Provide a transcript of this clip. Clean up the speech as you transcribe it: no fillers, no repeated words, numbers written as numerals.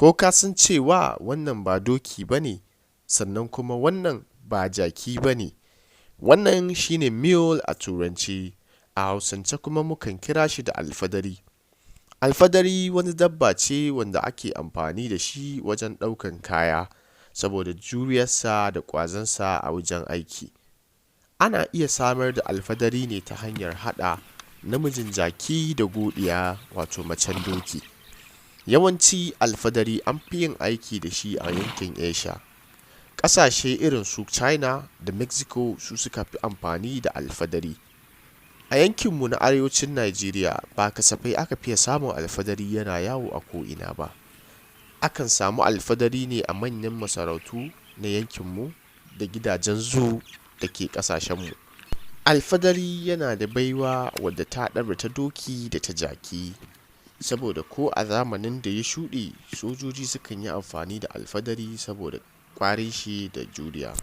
Ko ka san cewa wannan ba doki ba ne, sannan kuma wannan ba jaki ba ne? Wannan shi ne mule a Turance, a Hausance kuma mukan kira shi da alfadari. Alfadari wani dabba ce wanda ake amfani da shi wajen ɗaukan kaya saboda juriyarsa da ƙwazonsa a wajen aiki. Ana iya samar da alfadari ne ta hanyar haɗa namijin jaki da godiya, wato macen doki. Yawanci alfadari an fi yin aiki da shi a yankin Asia, ƙasashe irin su China da Mexico su suka fi amfani da alfadari. A yankinmu na Arewacin Nijeriya ba kasafai aka fiye samun alfadari yana yawo a ko'ina ba. Akan samu alfadari ne a manyan masarautu na yankinmu da gidajen zoo da ke ƙasashenmu. Alfadari yana da baiwa wadda ta ɗara ta doki da ta jaki, saboda ko a zamanin da ya shuɗe sojoji sukan yi amfani da alfadari saboda ƙwarin shi da juriya.